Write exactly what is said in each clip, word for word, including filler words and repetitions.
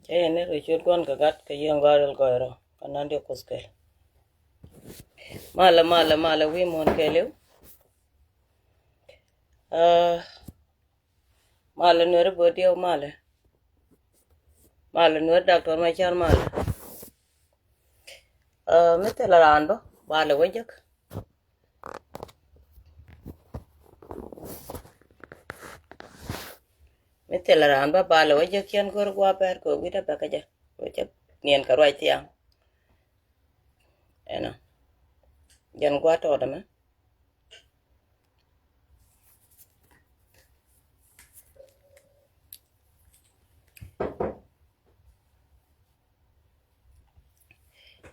Cä yɛn ni rɔ ciöt Gua̱n kɛ Gat kɛ Yiëë in Gɔaa Rɛl Gɔɔy Rɔ kɛ Nandi Kuoth kɛɛl. Malɛ, malɛ, malɛ wi̱i̱ muɔ̱ɔ̱n kɛɛliw. Aa, malɛ Nuɛri Bodiɛw, malɛ. Malɛ Nuɛri Doctor Macar, malɛ. Aa, mi thilɛ raan bä, balɛ wä jek. Mi thilɛ raan bä, balɛ wä jek, cɛn go̱r gua̱a̱ bɛr kɛ wi̱cdä bɛ kä jɛ. Wä jek niɛn kɛ ruac thiaŋ. Ɛnɔ. Jɛn gua̱a̱ tɔɔt ɛmɛ.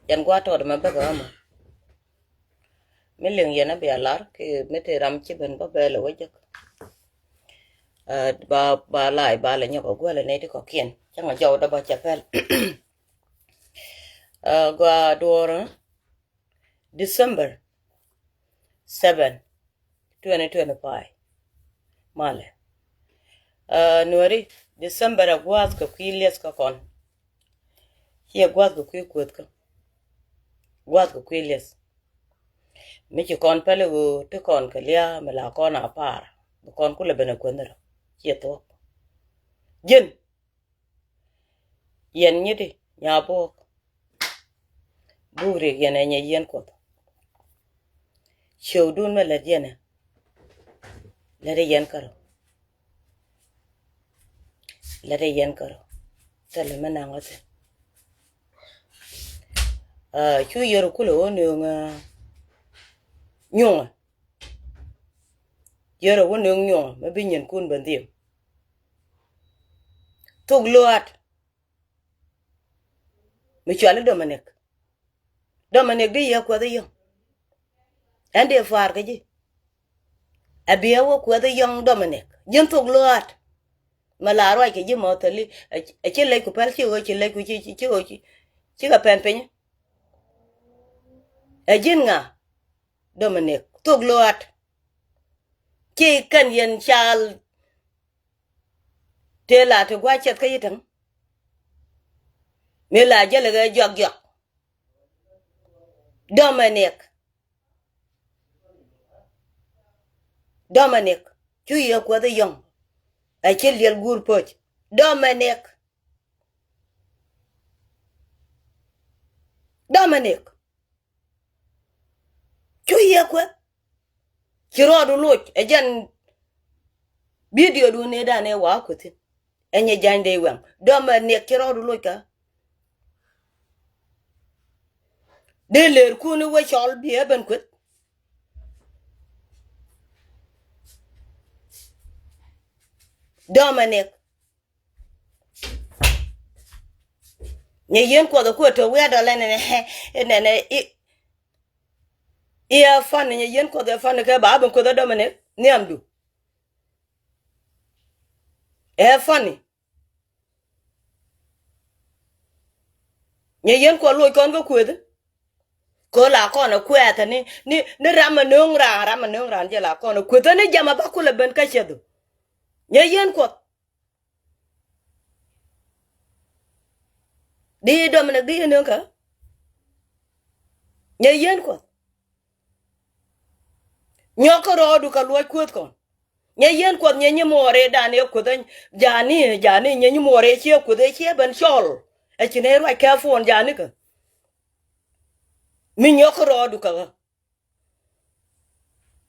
Jɛn gua̱a̱ tɔɔt ɛmɛ bäkɛ ɣä mɔ. Mi liŋ yɛn a bia lar kɛ mi te ram ci ben bä bɛɛlɛ wä jek. Aa, ba, ba lac, ba lɛ nyɔk a guäl a nɛy ti kɔ̱kiɛn. Cäŋ a jɔw dä bä cɛ pɛl. Aa, gua duɔr, aa, December seven, twenty twenty-five. Malɛ. Aa, Nuɛri, December a gua̱a̱th kɛ kui̱ lieth kä kɔn. Ciɛ gua̱a̱th kɛ kui̱ kueth kä. Gua̱a̱th kɛ kui̱ lieth. Mi ci kɔn pɛli ɣöö ti kɔn kɛ lia̱a̱ mi la kɔn a pa̱a̱r. Bi kɔn kulɛ ben a kueth ni rɔ. Ciɛ thuɔ̱k. Ji̱n. Yɛn nyiti, Nyabuɔk. Buk rik yɛn ɛ Nyayieen Kuɔth. Ciökdun mi lät yɛn ɛ. Lät yɛn kärɔ. Lät yɛn kärɔ. Thilɛ mi naŋ ɣä thi̱n. Aa, cu yɛr kulɛ wä nööŋ, aa, nyuŋä. Yɛr wä nööŋ nyuŋä mi bi nyinkun ben dhim. Thok luaat. Mi cuali Dominic. Dominic di yɛ kuɛth yɔ̱ŋ. Ɛn dee faar kä ji̱. Ɛ bi ɛ wä kuɛth yɔ̱ŋ Dominic. Ji̱n thok luaat. Ma la ruac kɛ ji̱ mɔ thäli. Ɛ ci lec ku pɛl ci ɣöö ci lec ku ci, ci, ci ɣöö ci, ci kɛ pɛn piny. Ɛ ji̱n ŋa? Dominic. Thok luaat. Ci kɛn yɛn cal. Tëë la ti gua̱c cɛth kä yitäŋ. Mi la jäl ɛ ɣɛ juak juak. Dominic. Dominic. Cu yɛ kuɛth yɔ̱ŋ. Ɛ ci liɛl guur poc. Dominic. Dominic. Cu yɛ kuɛ. Ci rɔɔdu loc ɛ jɛn. Video du ni dan ɛ wa kuɛ thi̱n. Ɛ nyɛ ja̱ny dee wɛŋ. Dominic ci rɔɔdu loc kä. Dee lëër kun i̱ wä cɔl bi ɛ ben kueth. Dominic. Nyayieen Kuɔth ɛ kuɛ tɔ wi̱i̱ adɔl ɛn ɛn ɛn ɛn i̱ i̱ ɛ fani. Nyayieen Kuɔth ɛ fani kɛ ba ben kueth ɛ Dominic nhiamdu. Ɛ fani. Nyayieen Kuɔth loc kɔn kä kueth. Kɛ la kɔn ɛ kuɛth ni ni ni ram ɛ nöŋ raan, ram ɛ nöŋ raan jɛ la kɔn ɛ kueth ni jam ɛ ba kulɛ ben kä cɛthu. Nyayieen Kuɔth. Di Dominic di yɛ nöŋ kä. Nyayieen Kuɔth. Nyɔk kä rɔɔdu kɛ luɔc kueth kɔn. Nyayieen Kuɔth nyɛ nyimuɔɔr ëë dan ëë kueth ɛ jani jani nyɛ nyimuɔɔr ëë ciɛ kueth ëë ciɛ ben cɔl. Ɛ ci nɛ ruac kɛ puɔn jani kä. Mi nyɔk kä rɔɔdu kɛ ɣä.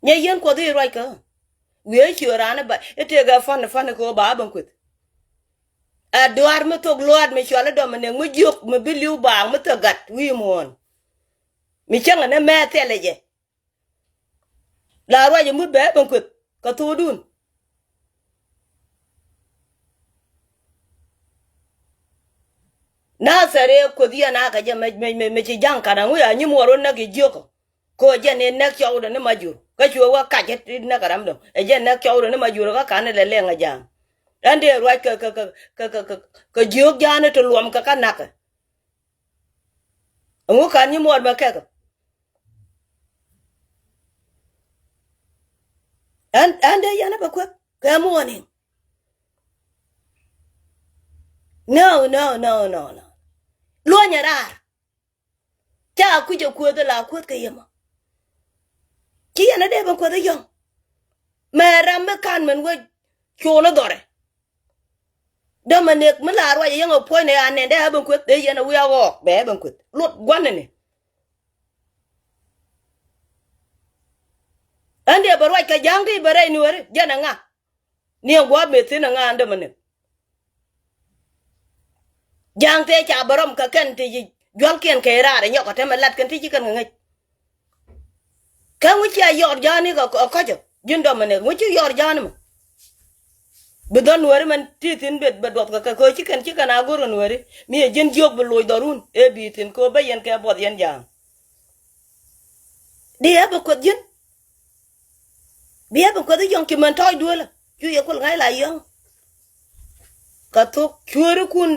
Nyayieen Kuɔth i̱ ruac kä. Wiee ciö raan i̱ ba i̱ tëëkɛ fani fani kɛ ɣöö ba ben kueth. Ɛ duaar mi thok luaat mi cual i̱ Dominic mi jiök mi bi li̱w baaŋ mi thok gat wi̱i̱ muɔ̱ɔ̱n. Mi cäŋɛ ni mɛɛ thilɛ jɛ. La ruac i̱ mi bɛ ben kueth kɛ thokdun. Nathɛr ëë kueth yɛn a kɛ jɛ mɛ mɛ mɛ ci ja̱ŋ ka̱n aŋu ya nyimuɔɔr wä näk i̱ jiökä. Kɛ ɣöö jɛn in nɛk cɔwdɛ ni ma jur kä cuɛ wä kac i̱ nɛk ɛ ram dɔ̱ŋ. Ɛ jɛn nɛk cɔwdɛ ni ma jur kä ka̱n ilɛ lɛŋ ɛ ja̱a̱ŋ. Ɛn dee ruac kɛ kɛ kɛ kɛ kɛ kɛ jiök ja̱a̱n i̱ ti luɔm kɛ kä nakä. Ɛŋu ka̱n nyimuɔɔr mɛ kɛkɛ. Ɛn ɛn dee yɛn ɛ bɛ kueth kɛ muɔɔni. No, no, no, no, no. Luɔnyɛ raar. Ca kucä kuäth la kuäth kɛ yɛmɔ. Ci yɛn a dee ben kuäth a yɔ̱ŋ. Mɛ ram mi kan mɛn wec cuɔn a dhɔrɛ. Dämɛ nek mi la ruac a yɛŋ a puɔ̱ny ni a nɛn dee a ben kuäth dee yɛn a wi̱i̱ a ɣɔɔk bɛ a ben kuäth. Luɔt gua̱n ni ni. Ɛn dee bɛ ruac kɛ ja̱ŋ di bɛ rɛy nuääri jɛn a ŋa. Ni ɛn gua̱a̱p mëë thi̱n ɛŋa ɛn dämɛ nɛn. Ja̱a̱ŋ tëë ca bä rɔm kɛ kɛn ti ci jua̱lkiɛn kɛ raar ɛ nyɔk ɛ tɛmɛ lat kɛn ti ci kɛn kɛ ŋäc. Kä ŋuci a yɔɔr ja̱a̱ni kɛ kɔcä ji̱n dɔm ɛnɛ ŋuci yɔɔr ja̱a̱ni mɛ. Bi dhɔn nuääri mɛn ti thi̱n bet bɛ duɔth kɛ kɛ kɛ ci kɛn ci kɛn a go̱r kɛ nuääri mi ɛ ji̱n jiök bi loc dhɔrun ëë bi thi̱n kɛ bä yɛn kɛ buɔth yɛn ja̱a̱ŋ. Di ɛ bɛ kueth ji̱n. Bi ɛ bɛ kueth ji̱ yɔ̱ŋ ci mɛn tɔ̱ɔ̱c duëlä cu yɛ kul ŋa̱c la yɔ̱ŋ. Kɛ thok cueerikun